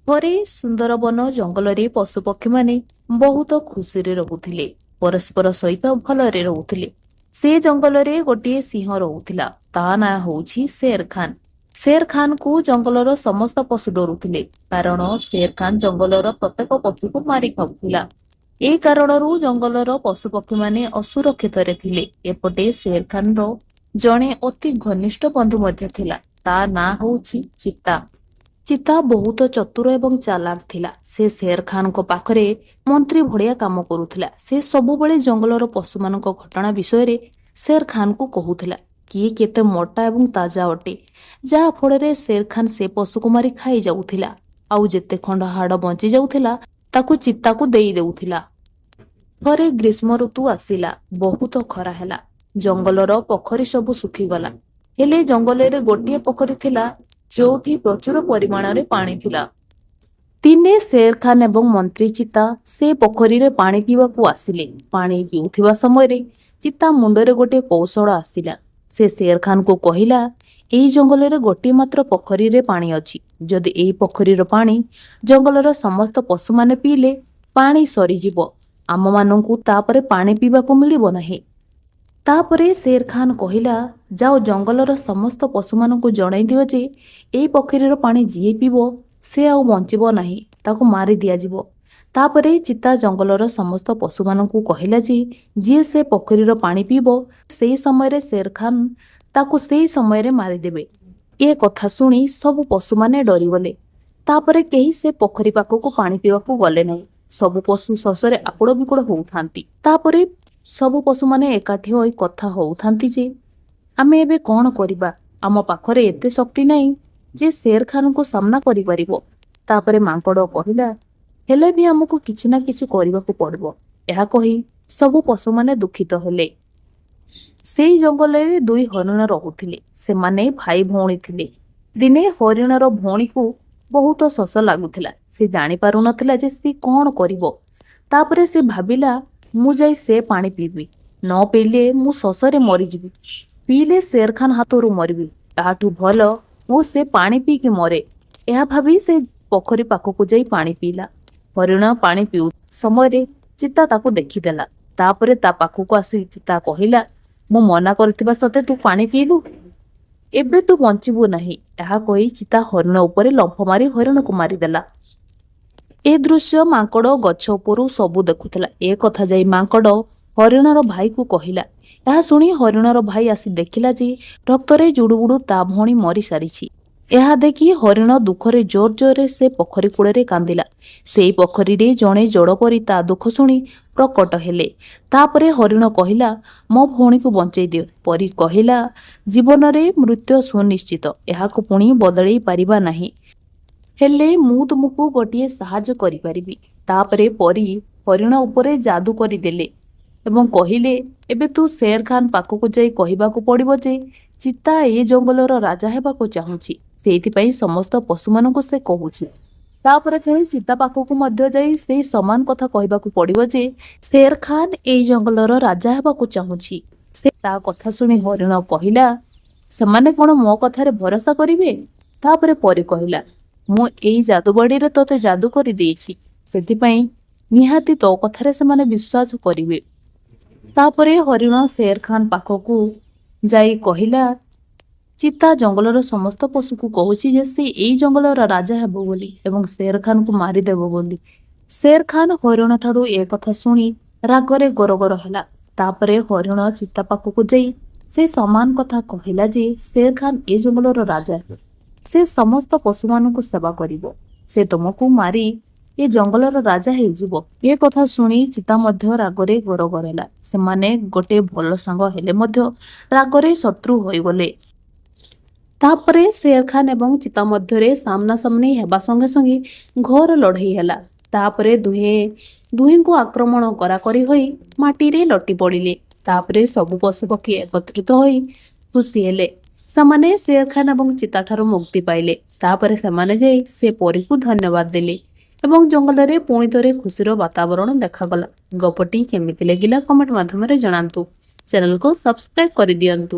ଥରେ ସୁନ୍ଦରବନ ଜଙ୍ଗଲରେ ପଶୁପକ୍ଷୀମାନେ ବହୁତ ଖୁସିରେ ରହୁଥିଲେ, ପରସ୍ପର ସହିତ ଭଲରେ ରହୁଥିଲେ। ସେ ଜଙ୍ଗଲରେ ଗୋଟିଏ ସିଂହ ରହୁଥିଲା, ତା ନାଁ ହେଉଛି ଶେର ଖାନ। ଶେର ଖାନକୁ ଜଙ୍ଗଲର ସମସ୍ତ ପଶୁ ଡରୁଥିଲେ, କାରଣ ଶେର ଖାନ ଜଙ୍ଗଲର ପ୍ରତ୍ୟେକ ପଶୁକୁ ମାରି ଖାଉଥିଲା। ଏ କାରଣରୁ ଜଙ୍ଗଲର ପଶୁପକ୍ଷୀମାନେ ଅସୁରକ୍ଷିତରେ ଥିଲେ। ଏପଟେ ଶେର ଖାନର ଜଣେ ଅତି ଘନିଷ୍ଠ ବନ୍ଧୁ ମଧ୍ୟ ଥିଲା, ତା ନାଁ ହେଉଛି ଚିତା। ଚିତା ବହୁତ ଚତୁର ଏବଂ ଚାଲାକ ଥିଲା। ସେ ଶେର ଖାନଙ୍କ ପାଖରେ ମନ୍ତ୍ରୀ ଭଳିଆ କାମ କରୁଥିଲା। ସେ ସବୁବେଳେ ଜଙ୍ଗଲର ପଶୁମାନଙ୍କ ଘଟଣା ବିଷୟରେ ଶେର ଖାନକୁ କହୁଥିଲା, କିଏ କେତେ ମୋଟା ଏବଂ ତାଜା ଅଟେ, ଯାହା ଫଳରେ ଶେର ଖାନ ସେ ପଶୁକୁ ମାରି ଖାଇ ଯାଉଥିଲା, ଆଉ ଯେତେ ଖଣ୍ଡ ହାଡ଼ ବଞ୍ଚି ଯାଉଥିଲା ତାକୁ ଚିତାକୁ ଦେଇ ଦେଉଥିଲା। ଥରେ ଗ୍ରୀଷ୍ମ ଋତୁ ଆସିଲା, ବହୁତ ଖରା ହେଲା। ଜଙ୍ଗଲର ପୋଖରୀ ସବୁ ଶୁଖିଗଲା। ହେଲେ ଜଙ୍ଗଲରେ ଗୋଟିଏ ପୋଖରୀ ଥିଲା ଯୋଉଠି ପ୍ରଚୁର ପରିମାଣରେ ପାଣି ଥିଲା। ଦିନେ ଶେର ଖାନ ଏବଂ ମନ୍ତ୍ରୀ ଚିତା ସେ ପୋଖରୀରେ ପାଣି ପିଇବାକୁ ଆସିଲେ। ପାଣି ପିଉଥିବା ସମୟରେ ଚିତା ମୁଣ୍ଡରେ ଗୋଟିଏ କୌଶଳ ଆସିଲା। ସେ ଶେର ଖାନକୁ କହିଲା, ଏଇ ଜଙ୍ଗଲରେ ଗୋଟିଏ ମାତ୍ର ପୋଖରୀରେ ପାଣି ଅଛି। ଯଦି ଏଇ ପୋଖରୀର ପାଣି ଜଙ୍ଗଲର ସମସ୍ତ ପଶୁମାନେ ପିଇଲେ ପାଣି ସରିଯିବ, ଆମମାନଙ୍କୁ ତାପରେ ପାଣି ପିଇବାକୁ ମିଳିବ ନାହିଁ। ତାପରେ ଶେର ଖାନ କହିଲା, ଯାଅ ଜଙ୍ଗଲର ସମସ୍ତ ପଶୁମାନଙ୍କୁ ଜଣାଇ ଦିଅ ଯେ ଏଇ ପୋଖରୀର ପାଣି ଯିଏ ପିଇବ ସେ ଆଉ ବଞ୍ଚିବ ନାହିଁ, ତାକୁ ମାରି ଦିଆଯିବ। ତାପରେ ଚିତା ଜଙ୍ଗଲର ସମସ୍ତ ପଶୁମାନଙ୍କୁ କହିଲା ଯେ ଯିଏ ସେ ପୋଖରୀର ପାଣି ପିଇବ, ସେଇ ସମୟରେ ଶେର ଖାନ ତାକୁ ସେଇ ସମୟରେ ମାରିଦେବେ। ଏ କଥା ଶୁଣି ସବୁ ପଶୁମାନେ ଡରିଗଲେ। ତାପରେ କେହି ସେ ପୋଖରୀ ପାଖକୁ ପାଣି ପିଇବାକୁ ଗଲେ ନାହିଁ। ସବୁ ପଶୁ ଶୋଷରେ ଆକୁଳ ବିକୁଳ ହଉଥାନ୍ତି। ତାପରେ ସବୁ ପଶୁମାନେ ଏକାଠି ହୋଇ କଥା ହଉଥାନ୍ତି ଯେ ଆମେ ଏବେ କ'ଣ କରିବା, ଆମ ପାଖରେ ଏତେ ଶକ୍ତି ନାହିଁ ଯେ ଶେର ଖାନକୁ ସାମ୍ନା କରିପାରିବ। ତାପରେ ମାଙ୍କଡ଼ କହିଲା, ହେଲେ ବି ଆମକୁ କିଛି ନା କିଛି କରିବାକୁ ପଡ଼ିବ। ଏହା କହି ସବୁ ପଶୁମାନେ ଦୁଃଖିତ ହେଲେ। ସେଇ ଜଙ୍ଗଲରେ ଦୁଇ ହରିଣ ରହୁଥିଲେ। ସେମାନେ ଭାଇ ଭଉଣୀ ଥିଲେ। ଦିନେ ହରିଣର ଭଉଣୀକୁ ବହୁତ ଶୋଷ ଲାଗୁଥିଲା। ସେ ଜାଣିପାରୁନଥିଲା ଯେ ସେ କ'ଣ କରିବ। ତାପରେ ସେ ଭାବିଲା, ମୁଁ ଯାଇ ସେ ପାଣି ପିଇବି, ନ ପିଇଲେ ମୁଁ ଶୋଷରେ ମରିଯିବି, ପିଇଲେ ଶେର ଖାନ ହାତରୁ ମରିବି, ତାହାଠୁ ଭଲ ମୁଁ ସେ ପାଣି ପିଇକି ମରେ। ଏହା ଭାବି ସେ ପୋଖରୀ ପାଖକୁ ଯାଇ ପାଣି ପିଇଲା। ହରିଣ ପାଣି ପିଉ ସମୟରେ ଚିତା ତାକୁ ଦେଖିଦେଲା। ତାପରେ ତା ପାଖକୁ ଆସି ଚିତା କହିଲା, ମୁଁ ମନା କରିଥିବା ସତ୍ତ୍ୱେ ତୁ ପାଣି ପିଇଲୁ, ଏବେ ତୁ ବଞ୍ଚିବୁ ନାହିଁ। ଏହା କହି ଚିତା ହରିଣ ଉପରେ ଲମ୍ଫ ମାରି ହରିଣକୁ ମାରିଦେଲା। ଏ ଦୃଶ୍ୟ ମାଙ୍କଡ଼ ଗଛ ଉପରୁ ସବୁ ଦେଖୁଥିଲା। ଏ କଥା ଯାଇ ମାଙ୍କଡ଼ ହରିଣର ଭାଇକୁ କହିଲା। ଏହା ଶୁଣି ହରିଣର ଭାଇ ଆସି ଦେଖିଲା ଯେ ରକ୍ତରେ ଜୁଡୁବୁଡୁ ତା ଭଉଣୀ ମରିସାରିଛି। ଏହା ଦେଖି ହରିଣ ଦୁଃଖରେ ଜୋର ଜୋରରେ ସେ ପୋଖରୀ କୂଳରେ କାନ୍ଦିଲା। ସେଇ ପୋଖରୀରେ ଜଣେ ଜଳପରି ତା ଦୁଃଖ ଶୁଣି ପ୍ରକଟ ହେଲେ। ତାପରେ ହରିଣ କହିଲା, ମୋ ଭଉଣୀକୁ ବଞ୍ଚେଇ ଦିଅ। ପରି କହିଲା, ଜୀବନରେ ମୃତ୍ୟୁ ସୁନିଶ୍ଚିତ, ଏହାକୁ ପୁଣି ବଦଳେଇ ପାରିବା ନାହିଁ, ହେଲେ ମୁଁ ତୁମକୁ ଗୋଟିଏ ସାହାଯ୍ୟ କରିପାରିବି। ତାପରେ ପରି ହରିଣ ଉପରେ ଯାଦୁ କରିଦେଲେ ଏବଂ କହିଲେ, ଏବେ ତୁ ଶେର ଖାନ ପାଖକୁ ଯାଇ କହିବାକୁ ପଡ଼ିବ ଯେ ଚିତା ଏ ଜଙ୍ଗଲର ରାଜା ହେବାକୁ ଚାହୁଁଛି, ସେଇଥିପାଇଁ ସମସ୍ତ ପଶୁମାନଙ୍କୁ ସେ କହୁଛି। ତାପରେ ପୁଣି ଚିତା ପାଖକୁ ମଧ୍ୟ ଯାଇ ସେଇ ସମାନ କଥା କହିବାକୁ ପଡ଼ିବ ଯେ ଶେର ଖାନ ଏଇ ଜଙ୍ଗଲର ରାଜା ହେବାକୁ ଚାହୁଁଛି। ସେ ତା କଥା ଶୁଣି ହରିଣ କହିଲା, ସେମାନେ କ'ଣ ମୋ କଥାରେ ଭରସା କରିବେ? ତାପରେ ପରି କହିଲା, ମୁଁ ଏଇ ଯାଦୁବାଡ଼ିରେ ତୋତେ ଯାଦୁ କରିଦେଇଛି, ସେଥିପାଇଁ ନିହାତି ତୋ କଥାରେ ସେମାନେ ବିଶ୍ୱାସ କରିବେ। ତାପରେ ହରିଣ ଶେର ଖାନ ପାଖକୁ ଯାଇ କହିଲା, ଚିତା ଜଙ୍ଗଲର ସମସ୍ତ ପଶୁକୁ କହୁଛି ଯେ ସେ ଏଇ ଜଙ୍ଗଲର ରାଜା ହେବ ବୋଲି ଏବଂ ଶେର ଖାନକୁ ମାରିଦେବ ବୋଲି। ଶେର ଖାନ ହରିଣ ଠାରୁ ଏ କଥା ଶୁଣି ରାଗରେ ଗରଗର ହେଲା। ତାପରେ ହରିଣ ଚିତା ପାଖକୁ ଯାଇ ସେ ସମାନ କଥା କହିଲା ଯେ ଶେର ଖାନ ଏ ଜଙ୍ଗଲର ରାଜା, ସେ ସମସ୍ତ ପଶୁମାନଙ୍କୁ ସେବା କରିବ, ସେ ତୁମକୁ ମାରି ଏ ଜଙ୍ଗଲର ରାଜା ହେଇଯିବ। ଏ କଥା ଶୁଣି ଚିତା ମଧ୍ୟ ରାଗରେ ଗରଗର ହେଲା। ସେମାନେ ଗୋଟେ ଭଲ ସାଙ୍ଗ ହେଲେ ମଧ୍ୟ ରାଗରେ ଶତ୍ରୁ ହୋଇଗଲେ। ତାପରେ ଶେର ଖାନ ଏବଂ ଚିତା ମଧ୍ୟରେ ସାମ୍ନାସାମ୍ନି ହେବା ସଙ୍ଗେ ସଙ୍ଗେ ଘୋର ଲଢ଼େଇ ହେଲା। ତାପରେ ଦୁହେଁ ଦୁହିଁଙ୍କୁ ଆକ୍ରମଣ କରାକରି ହୋଇ ମାଟିରେ ଲଟି ପଡ଼ିଲେ। ତାପରେ ସବୁ ପଶୁପକ୍ଷୀ ଏକତ୍ରିତ ହୋଇ ଖୁସି ହେଲେ। ସେମାନେ ଶେର ଖାନ ଏବଂ ଚିତାଠାରୁ ମୁକ୍ତି ପାଇଲେ। ତାପରେ ସେମାନେ ଯାଇ ସେ ପରୀକୁ ଧନ୍ୟବାଦ ଦେଲେ ଏବଂ ଜଙ୍ଗଲରେ ପୁଣି ଥରେ ଖୁସିର ବାତାବରଣ ଦେଖାଗଲା। ଗପଟି କେମିତି ଲାଗିଲା କମେଣ୍ଟ ମାଧ୍ୟମରେ ଜଣାନ୍ତୁ। ଚ୍ୟାନେଲକୁ ସବସ୍କ୍ରାଇବ କରିଦିଅନ୍ତୁ।